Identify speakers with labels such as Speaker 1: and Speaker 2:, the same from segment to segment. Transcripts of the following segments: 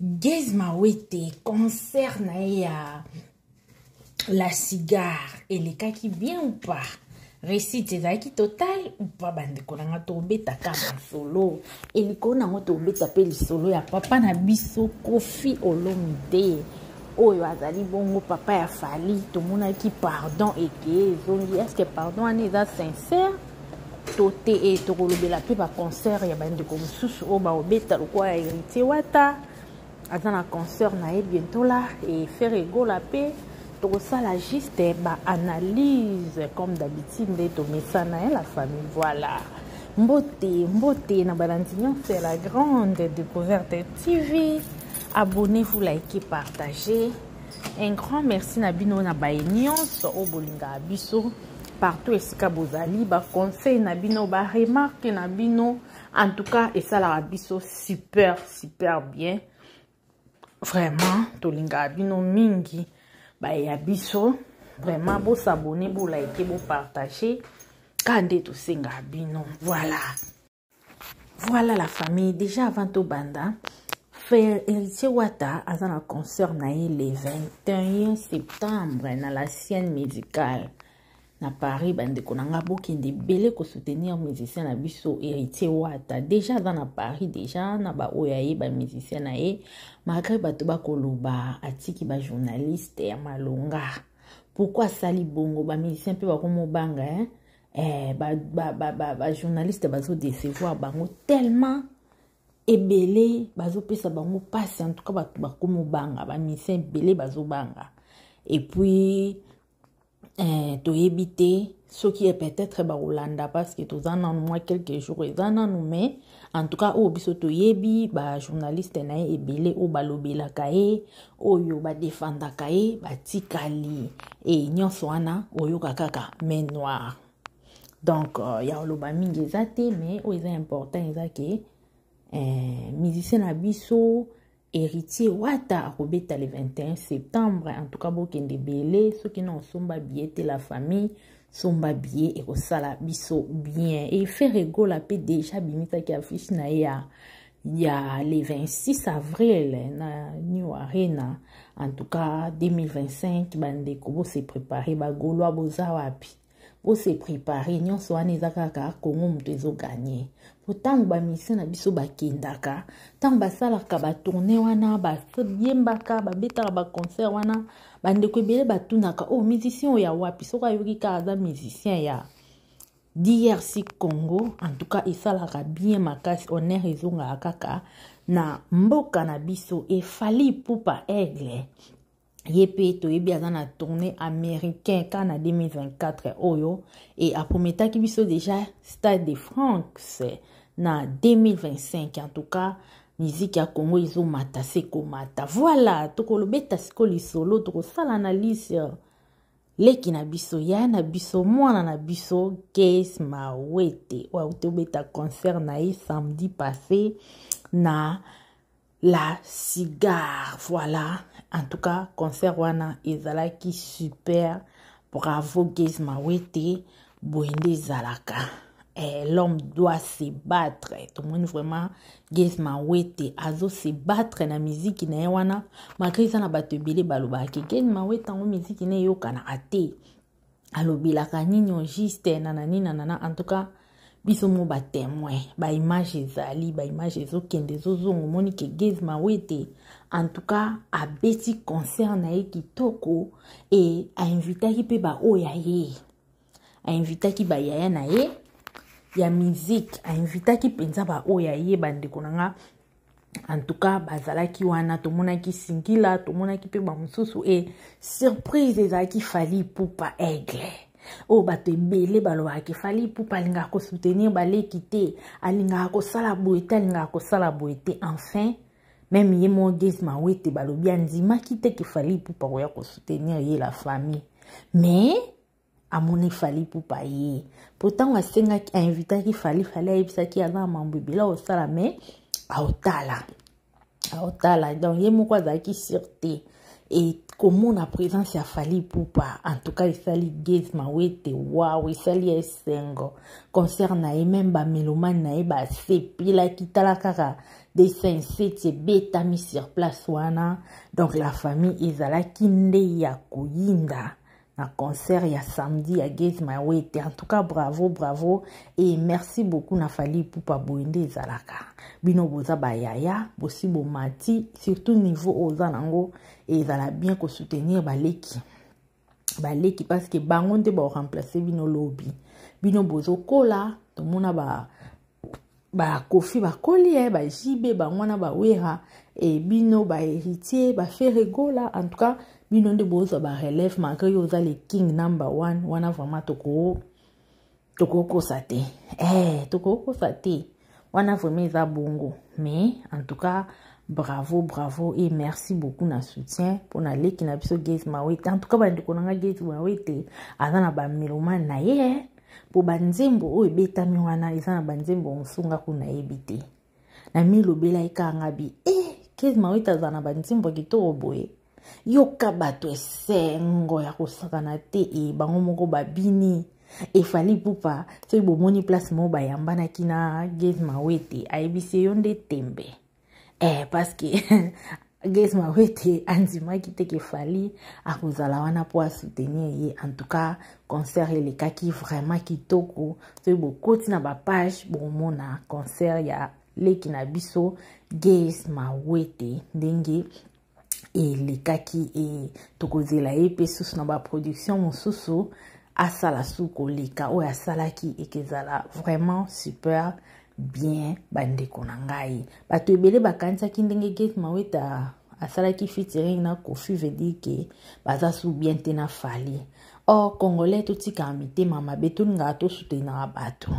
Speaker 1: Gaz Mawete concert na ye ya la cigare elekaki bien ou pas? Réussite ezalaki totale ou pas? Bandeko na nga, tobetaka masolo e likolo nango, tobeta mpe lisolo ya papa na biso Koffi Olomide, oyo azali bongo papa ya Fally. Tomonaki pardon eke ezongi. Est ce que pardon wana eza sincère to te? E tokolobela mpe baconcert ya bandeko mosusu oyo baobeta, lokola ya Héritier Wata, aza na concert na ye bientôt là, e Ferre Gola mpe. Tokosala juste baanalyse comme d'habitude, nde tomesana ya la famille. Voilà, mbote mbote na balandi nyonso ya La Grande Découverte TV. Abonnez-vous, likez, partagez. Un grand merci na bino na baye nyonso oyo bolingaka biso partout esika bozali. Baconseil na bino, baremarque na bino, en tout cas esalaka biso super super bien. Vraiment tolingaka bino mingi, baye biso. Vraiment bos'abonner, bolike, bopartage, ka nde tosengaka bino. Voilà, voilà la famille. Déjà, avant tobanda, frère Héritier Wata aza na concert na ye le 21 septembre na la Scène Musicale na Paris. Bandeko na nga, bokende ebele kosoutenir musicien na biso Héritier Wata. Déjà aza na Paris déjà na baoyo aye, bamusicien na ye. Malgré bato bakoloba atiki bajournaliste ya malonga, pourquoi asali bongo? Bamusicien mpe bakomobanga, hein? Eh, bajournaliste ba, ba, ba bazodecevoir bango tellement ebele, bazopesa bango mpasi. En tout cas bato bakomobanga, bamusicien ebele bazobanga. Et puis toyebi te soki peut-être bakolanda, parce que toza nanu mwa quelques jours eza nanu. Mais en tout cas oyo biso toyebi, bajournaliste na ye ebele oyo balobelaka ye, oyo badefandaka ye, batikali. E nyonso wana oyoka kaka main noire. Donc ya koloba mingi eza te, mais oyo eza important eza ke musicien na biso Héritier Wata akobeta le 21 septembre. En tout cas bokende ebele. Soki na osomba billet te, la famille, somba billet, ekosala biso bien. E Ferre Gola mpe déjà abimisaki affiche na ye ya le 26 avril na New Arena. En tout cas 2025, bandeko, bose préparer. Bagaulois, boza wapi? Bose préparer. Nyonso wana eza kaka Kongo moto ezogagner, po ntango bamusicien na biso bakendaka, ntango basalaka batournée wana, bayembaka, babetaka baconcert wana, bandeko ebele batunaka: "Oh, musicien oyo ya wapi?" Soki ayoki kaka aza musicien ya DRC Congo, en tout cas esalaka bien makasi, honneur ezongaka kaka na mboka na biso. E Fally Ipupa Aigle, ye mpe toyebi aza na tournée américain ka na 2024 oyo, e aprometaki biso déjà Stade de France na 2025. En tout cas miziki ya Congo ezomata se komata. Voilà, tokolobeta sikoyo lisolo, tokosala analyse leki na biso, yaya na biso, mwana na biso Gaz Mawete, oyo auti obeta concert na ye samedi passé na La Cigare. Voilà, en tout cas concert wana ezalaki super. Bravo Gaz Mawete, boye nde ezalaka. L'homme doit se battre. Tomoni vraiment Gaz Mawete azo se battre na miziki na ye wana, malgré eza na bato ebele balobaka Gaz Mawete yango miziki na eyokanaka te, alobelaka nini au juste, nanani nanana. En tout cas biso mo batémoin, baimage ezali, baimage ezokende ezozonga. Omoni ke Gaz Mawete en tout cas abeti concert na ye kitoko. E ainvitaki mpe baoyo ya ye, ainvitaki bayaya na ye ya musique, ainvitaki mpenza baoyo ya ye. Bandeko na nga, en tout cas bazalaki wana. Tomonaki Singila, tomonaki mpe bamosusu. E surprise ezalaki Fally Ipupa Aigle, oyo bato ebele balobaka Fally Ipupa alingaka kosoutenir baleki te, alingaka kosala boye te, alingaka kosala boye te. Enfin même ye moko Gaz Mawete balobi andimaki te ke Fally Ipupa koya kosoutenir ye, la famille. Mais amoni Fally Ipupa ye, po ntango asengaki, ainvitaki Fally, Fally ayebisaki aza na mambo ebele akosala, mais aotala, aotala. Donc ye moko azalaki sûr te. E komona présence ya Fally Ipupa, en tout cas esali Gaz Mawete wow, esali esengo. Concert na ye, même bamélomane na ye basepelaki. Tala kaka. 257 ebetami sur place wana. Donc la famille ezalaki nde ya koyinda na concert ya samedi ya Gaz Mawete. En tout cas, bravo, bravo et merci beaucoup na Fally Ipupa. Boye nde ezalaka. Bino boza bayaya, bosi bomati, surtout niveau oza nango, ezala bien kosoutenir baleki baleki, parce que bango nde baremplace bino lobi. Bino bozokola, tomona ba bakofi bakoli, e bajibe bango wana, bawera e bino bahéritier, baFerre Gola. En tout cas, bino nde bozwa barelève, malgré yo oza le king number one wana. Vraiment, tokokosa te, tokokosa te wana, vraiment eza bongo. Mais en tout cas, bravo, bravo et merci beaucoup na soutien mpona leki na biso Gaz Mawete. En tout cas, bandeko na nga, Gaz Mawete aza na bamélomane na ye, mpo banzembo oyo ebetami wana eza na banzembo mosusu nga kuna nayebi te. Na milobelaki kaka nga bi e Gaz Mawete aza na banzembo ya kitoko boye. Yoka bato, esengo ya kosakana te. E bango moko babini. EFally Ipupa, soki bomoni place moko bayambanaki na Gaz Mawete, ayebisi yo nde tembe, parce que Gaz Mawete andimaki te ke Fally akozala wana mpo asoutenir ye. En tout cas, concert elekaki vraiment kitoko. Soki bokoti na bapage, bomona concert ya leki na biso Gaz Mawete ndenge elekaki. E tokozela ye mpe susu na baproduction mosusu, asala su koleka oyo asalaki, ekezala vraiment super bien. Bandeko na ngai, bato ebele bakanisaki ndenge Gaz Mawete asalaki featuring na Koffi, veut dire ke baza su bien te na Fally. Or, Congolais, totikaka mitema mabe, tolingaka tosoutenaka bato.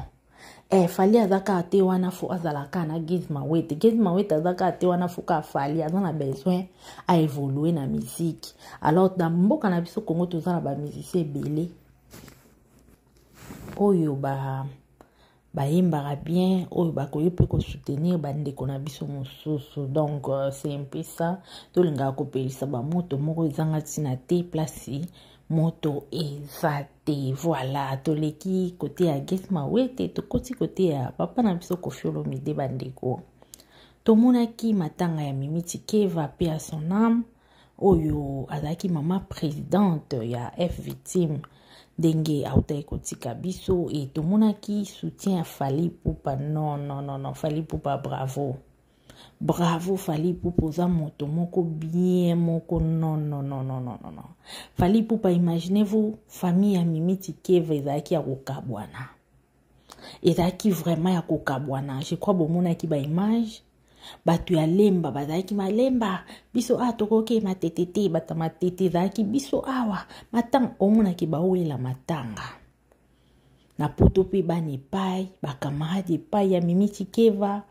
Speaker 1: Fally aza kaka te wana fo azala kaka na Gaz Mawete. Gaz Mawete aza kaka te wana fo kaka Fally. Aza na besoin aévolue na musique. Alors, na mboka na biso Congo, toza na bamusicien ebele oyo ba bayembaka bien, oyo bakoki mpe kosoutenir bandeko na biso mosusu. Donc c'est un peu ça. Tolingaka kopelisa bamoto moko ezanga ntina te, place moto eza te. Voilà, toleki kote ya Gaz Mawete, tokoti kote ya papa na biso Koffi Olomide. Bandeko, tomonaki matanga ya Mimi Tshikeva, mpe ya son âme, oyo azalaki mama présidente ya F Victime, ndenge autaki kotika biso. E tomonaki soutien ya Fally Ipupa. Non, non, non, non, Fally Ipupa, bravo, bravo. Fally Ipupa oza moto moko bien moko. Non, non, non, non, non, non, non. Fally Ipupa, imaginez-vous, famille ya Mimi Tshikeva ezalaki ya kokabwana, ezalaki vraiment ya kokabwana. Je crois bomonaki baimage, bato ya Lemba bazalaki malemba, biso awa tokoki Matete te, bato ya Matete ezalaki biso awa matanga. Omonaki baoyela matanga na Poto mpe bana epai, bacamarade epai ya Mimi Tshikeva,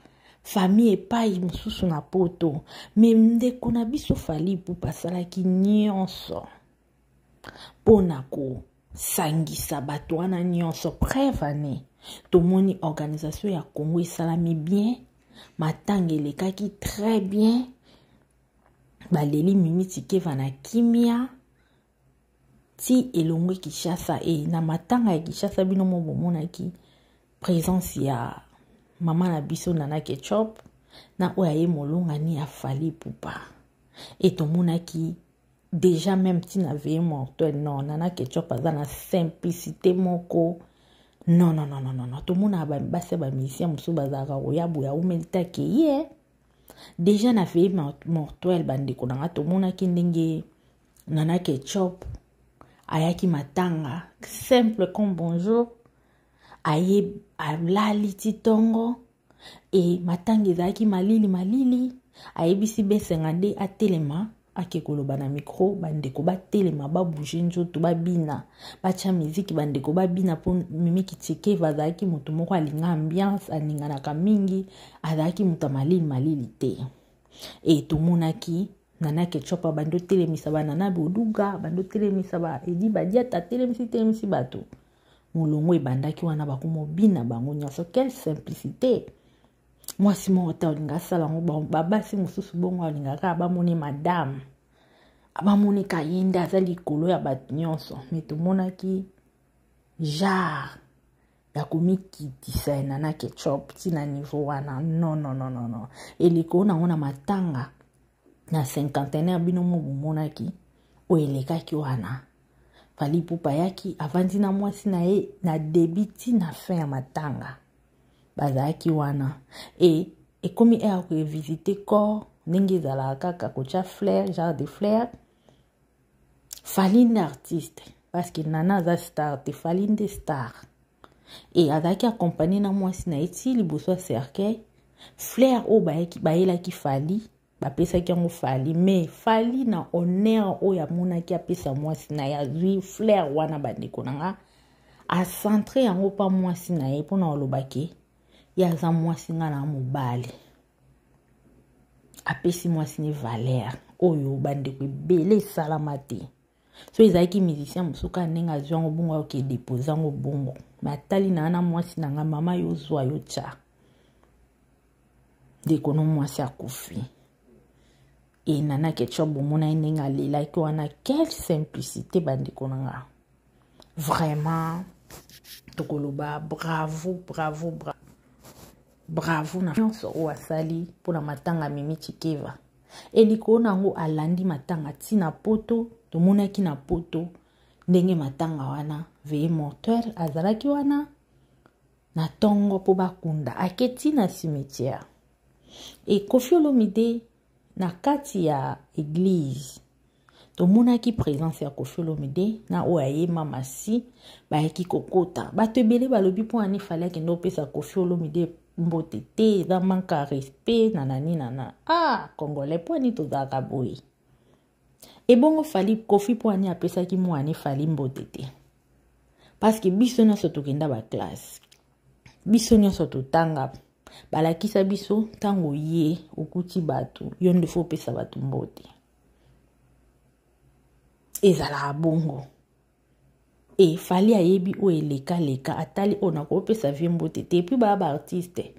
Speaker 1: famille epai mosusu na Poto. Me ndeko na biso Fally Ipupa asalaki nyonso mpona kosangisa bato wana nyonso. Preuve ane, tomoni organisation ya Congo esalami bien, matanga elekaki très bien, baleli Mimi Tshikeva na kimia ti elongwe Kinshasa. E na matanga ya Kinshasa, bino mo bomonaki présence ya mama na biso Nana Ketchup na oyo aye molongani ya Fally Ipupa. E tomonaki déjà même ntina veillée mortuaire. Non, Nana Ketchup aza na simplicité moko. Non, non, non, non, non, non. Tomonaka basi ya bamusicien mosusu bazalaka koya boye, aumeli te, akeye déjà na veillée mortuaire. Bandeko na nga, tomonaki ndenge Nana Ketchup ayaki matanga, simple comme bonjour, aye alali ti ntongo. E matanga ezalaki malili malili, ayebisi Besenga nde atelema, ake koloba na micro, bandeko batelema, babouge nzoto, babina, batya miziki, bandeko babina, mpo Mimi Tshikeva azalaki moto moko alinga ambiance, aninganaka mingi, azalaki moto ya malili malili te. E tomonaki Nana Ketchup abandi otelemisa banana boduga, bandi otelemisa ba Edi Badiata, atelemisi telemisi bato, molongo ebandaki wana, bakomobina bango nyonso. Quelle simplicité! Mwasi moko te alinga asala yango. Babasi mosusu bongo alingaka kaka bamoni madame, bamoni ka ye nde aza likolo ya bato nyonso. Me tomonaki genre Ya komikitisa ya Nana Ketchup ntina niveau wana, non, non, non, non, non. Eleko nango na matanga na cinquantenaire, bino mo bomonaki oyo elekaki wana. Fally Ipupa ayaki, avandi na mwasi na ye na début ti na fin ya matanga, bazalaki wana. E ekomi heure kovisiter corps, ndenge ezalaka kaka kotya fleur, genre de fleur. Fally nde artiste, parce que Nana aza star te, Fally nde star. E azalaki accompagné na mwasi na ye ti liboso ya cercueil. Fleur oyo bayelaki Fally, bapesaki yango Fally, mais Fally na honneur oyo amonaki apesa mwasi na ye, azwi fleur wana, bandeko na nga, acentré yango mpa mwasi na ye, mpona olobaki ye aza mwasi, nga na mobali. Apesi mwasi ne valeur oyo, bandeko ebele, esalama te. So ezalaki musicien mosusu kaka ndenge azwi yango bongo, aoke dépose yango bongo, me atali na na mwasi na nga, mama, yo zwa, yo tya. Ndeko no mwasi akufi. E Nana Ketchup, bomona ye ndenge alelaki wana, quelle simplicité, bandeko na nga. Vraiment tokoloba bravo, bravo, bravo, bravo na nyonso oyo asali mpona matanga Mimi Tshikeva. E likolo na yango, alandi matanga ntina Poto. Tomonaki na Poto ndenge matanga wana, veillée mortuaire, azalaki wana na ntongo mpo bakunda, aketi na cimetière. E Koffi Olomide na kati ya église, tomonaki présence ya Koffi Olomide na oyo ayema masi, bayaki kokota. Bato ebele balobi mpo ani Fally akende opesa Koffi Olomide mbote te, eza manque ya respect na nani nana. Ah, Congolais, mpo ani tozalaka boye? Ebongo Fally, Koffi mpo ani apesaki mwana Fally mbote te? Parce que biso nyonso tokenda baclasse, biso nyonso totanga, balakisa biso ntango ye okuti bato, yo nde faut opesa bato mbote. Ezalaka bongo. E Fally ayebi oyo elekaleka, atali oyo nakopesa vie mbote te. Et puis baya baartiste,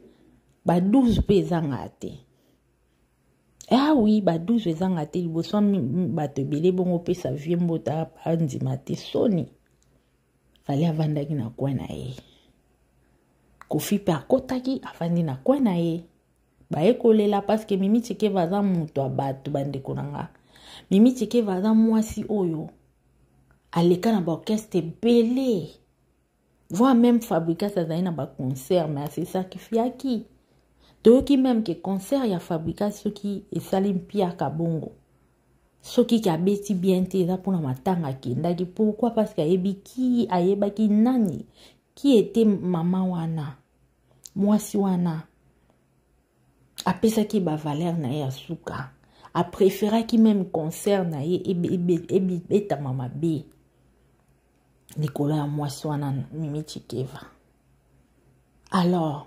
Speaker 1: ba 12 mpe ezanga te. Ah oui, ba 12 ezanga te. Liboso bato ebele bongo, opesa vie mbote, andima te, soni. Fally avandaki na coin na ye, Koffi mpe akɔtaki, avandi na coin na ye, baye kolela, parce que Mimi Tshikeva aza moto ya bato. Bandeko na nga, Mimi Tshikeva aza mwasi oyo aleka na baorchestre ebele, voire même Fabregas azali na baconcert, mais asesacrifiaki. Toyoki même ke concert ya Fabregas, soki esali mpiaka bongo, soki ke abeti bien te, eza mpona matanga akendaki. Pourquoi? Parce que ayebi ki, ayebaki nani ki ete mama wana, mwasi wana apesaki bavaleur na ye ya suka. Apréféraki même concert na ye ebetama mabe likolo ya mwasi wana, Mimi Tshikeva. Alors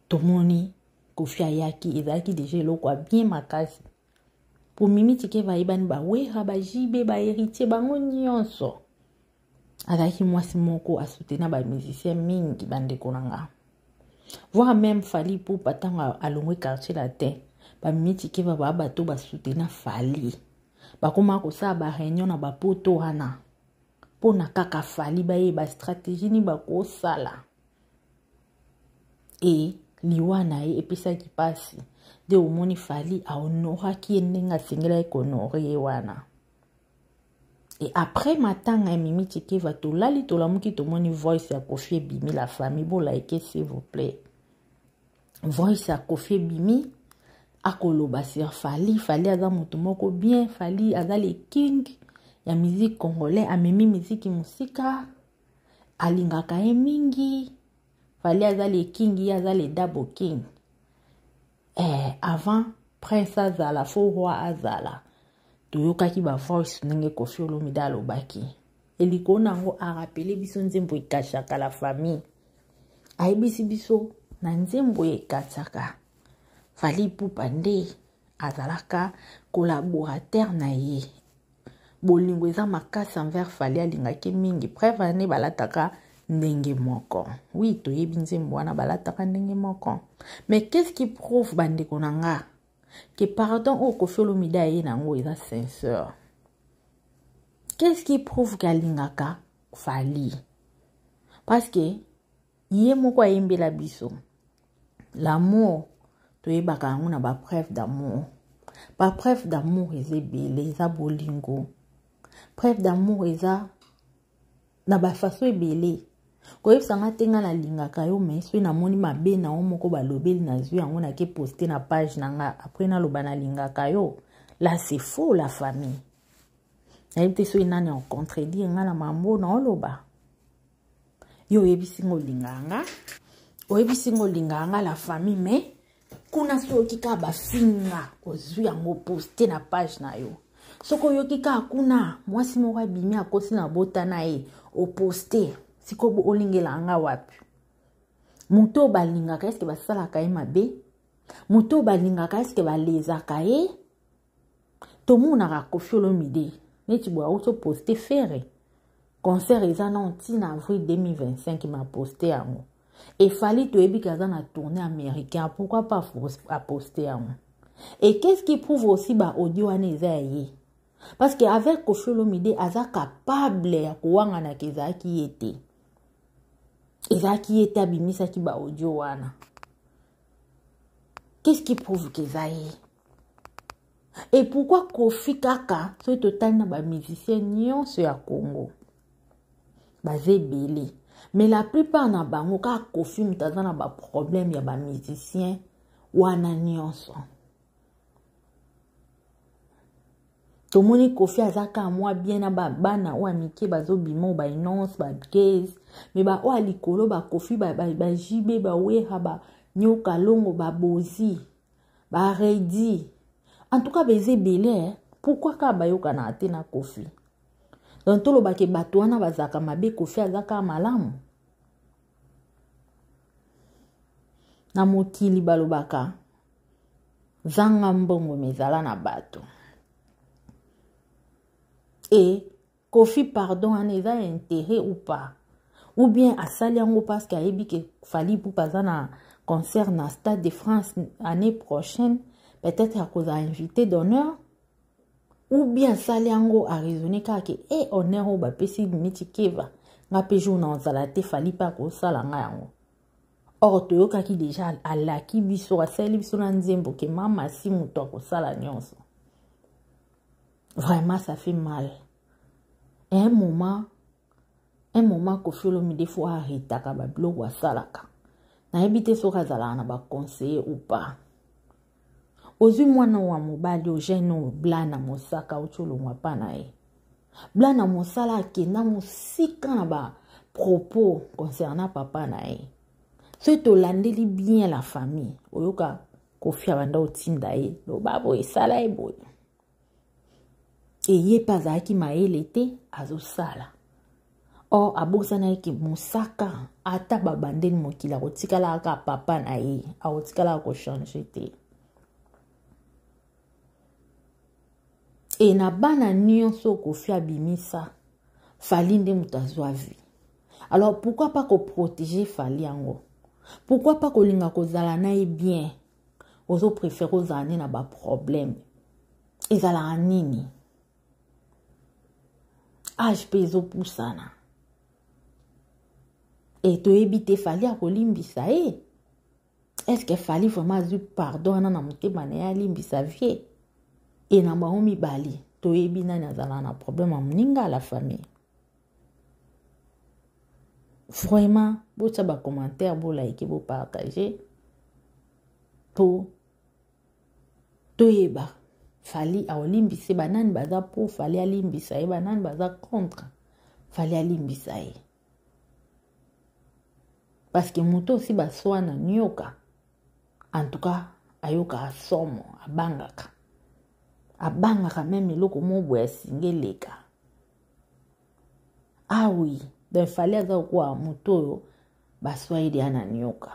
Speaker 1: tomoni Koffi ayaki, ezalaki déjà eloko ya bien makasi po Mimi Tshikeva ayebani, bawera, bajibe, bahéritier, bango nyonso. Azalaki mwasi moko asoutenir bamusicien mingi, bandeko na nga, voire même Fally Ipupa, ntango alongwe Quartier Latin, bamimi Tshikeva baa bato basoutenir Fally, bakóma kosala baréunion na bapoto wana mpona kaka Fally, bayeba stratégie nini bakosala. E liwa na ye epesaki mpasi nde omoni Fally ahonoraki ye ndenge asengelaki kohonorer ye wana. E après matanga ya Mimi Tshikeva, tolali, tolamuki, tomoni voice ya Koffi ebimi. La famille, bolike s'il vous plaît. Voice ya Koffi ebimi, akoloba sur Fally. Fally aza moto moko bien, Fally aza le king ya musique congolais, amemi miziki mosika, alingaka ye mingi. Fally aza le king, ye aza le double king. Avant prince azala, faut roi azala. Toyokaki bavoice ndenge Koffi Olomide alobaki. Elikolo na yango, arappeler biso nzembo ekashaka. La famille, ayebisi biso na nzembo ekataka, Fally Ipupa nde azalaka collaborateur na ye. Bolingo eza makasi envers Fally, alingaki mingi. Preuve ane balataka ndenge moko. Oui, toyebi nzembo wana, balataka ndenge moko. Mais qu'est-ce qui prouve, bandeko na nga, ke pardon oyo Koffi Olomide aye nango eza sincère? Qu'est-ce qui prouve ke alingaka Fally? Parce que ye moko ayembela biso l'amour, toyebaka yango na bapreuve d'amour. Bapreuve d'amour eza ebele, eza bolingo. Preuve d'amour eza na bafaso ebele. Koyebisa nga te nga nalingaka yo, mais soki namoni mabe na yo moko balobeli, nazwi yango nake poste na page na nga, après naloba nalingaka yo, là c'est faux, la famille. Nayebi te soki nani akocontredire nga na mambo na oloba. Yo oyebisi nga olingaka nga, oyebisi nga olingaka nga, la famille, mais kuna soki oyoki kaka bafinga, ozwi yango poste na page na yo. Soki oyoki kaka kuna mwasi moko abimi akosi na bota na ye, oposte. Sikoyo olingela nga wapi? Moto oyo balingaka, eske basalaka ye mabe? Moto oyo balingaka, eske balezaka ye? Tomonaka Koffi Olomide neti boye auti oposte Ferre, concert eza na ntina avril 2025, ma poste yango. Efali toyebi ke aza na tournée américain, pourquoi pas aposte yango? Et qu'est-ce qui prouve aussi ba audio wana eza ya ye? Parce que avec Koffi Olomide aza capable ya kowanganaka ezalaki ye te, ezalaki ye te abimisaki ba audio wana. Qu'est-ce qui prouve ke eza ye? Et pourquoi Koffi kaka? Soki totali na bamusicien nyonso ya Congo, baza ebele, mais la plupart na bango, kaka Koffi moto aza na baproblème ya bamusicien wana nyonso. Tomoni Koffi aza kaka mwa bien na bana oyo ya mike bazobima, oyo bainonce bagase, mais baoyo ya likolo, baKoffi, baJB, baWerra, banyoka longo, babozi, baredi, en tout cas baza ebele. Pourquoi kaka bayokanaka te na Koffi? Donc tolobaki bato wana bazalaka mabe, Koffi aza kaka malamu. Na mokili balobaka zanga mbongo mais ezala na bato. E Koffi, pardon, wana eza intérêt ou pas? Ou bien asali yango parce que ayebi ke Fally Ipupa aza na concert na Stade de France année prochaine, peut-être akozala invité d'honneur? Ou bien asali yango araisonne kaka ke e honneur oyo bapesi Miti Keva, nga mpe jour na ozala te, Fally mpe akosala nga yango? Or toyokaki déjà alaki biso, asaleli biso na nzembo ke mama si moto akosala nyonso. Vraiment, ça fait mal. Un moment Koffi Olomide faut arrêtaka babiloko asalaka. Nayebi te soki azalaka na baconseiller ou pas. Ozwi mwana wa mobali o jeune oyo Blana Mosaka, oti olongwa mpa na ye. Blana Mosala akenda mosika na bapropos concernant papa na ye. Soki tolandeli bien, la famille, oyoka Koffi abanda otinda ye, loba boye, esala ye boye. Eye mpe azalaki mayele te, azosala or abosanaki Mosaka. Ata babandeli mokili, akotikala kaka papa na ye, akotikala kochange te. E na bana nyonso Koffi abimisa, Fally nde moto azwa vie. Alors pourquoi pas koprotéger Fally yango? Pourquoi pas kolinga kozala na ye bien? Ozopréféré ozala nde na baproblème, ezalaka nini? Age mpe ezopusana e toyebi te Fally akolimbisa ye. Est ce que Fally vraiment azwi pardon wana na motema na ye, alimbisa vie? E na bango mibale toyebi nani azalaka na problème ya moninga. La famille, vraiment, botya bacommentaire, bolike, bopartage po toyeba Fally aolimbisa banani baza pour Fally alimbisa ye, banani baza contre Fally alimbisa ye. Parce que moto osi baswana nioka, en tout cas ayokaka somo, abangaka, abangaka même eloko mo boye asinga eleka. Ah oui, donc Fally aza kokuwa moto oyo baswahili ya na nioka.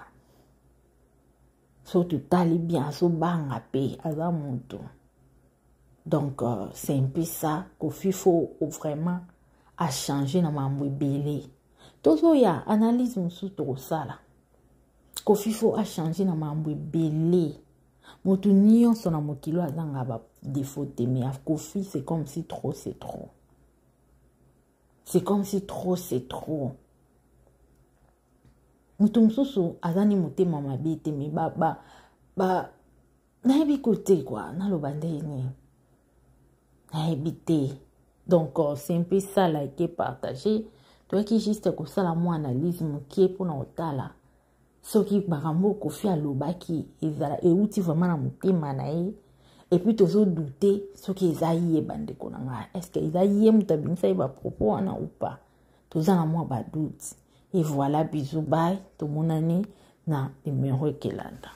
Speaker 1: So totali bien, azobanga mpe aza moto. Donc c'est un peu ça. Koffi faut vraiment achange na mambo ebele. Tozoya analyse mosusu tokosala. Koffi faut achange na mambo ebele. Moto nyonso na mokili oyo azanga badéfaut te, mais Koffi, c'est comme si trop c'est trop, c'est comme si trop c'est trop. Moto mosusu aza ni motema mabe te, me ba, ba, ba nayebi ko te kua, naloba ndenge nini, nayebi te. Donc c'est un peu ça, like, partager. Toyaki juste kosala mwa analyse mokie mpona kotala soki makambo Kofi alobaki ezala euti vraiment na motema na ye. Et puis tozodouter soki eza ye. Bandeko na ngai, est ce que eza ye moto abimisa ye bapropos wana ou pas? Toza na mwa badoute. Et voilà, bisous, bye, tomonani na numero ekelanda.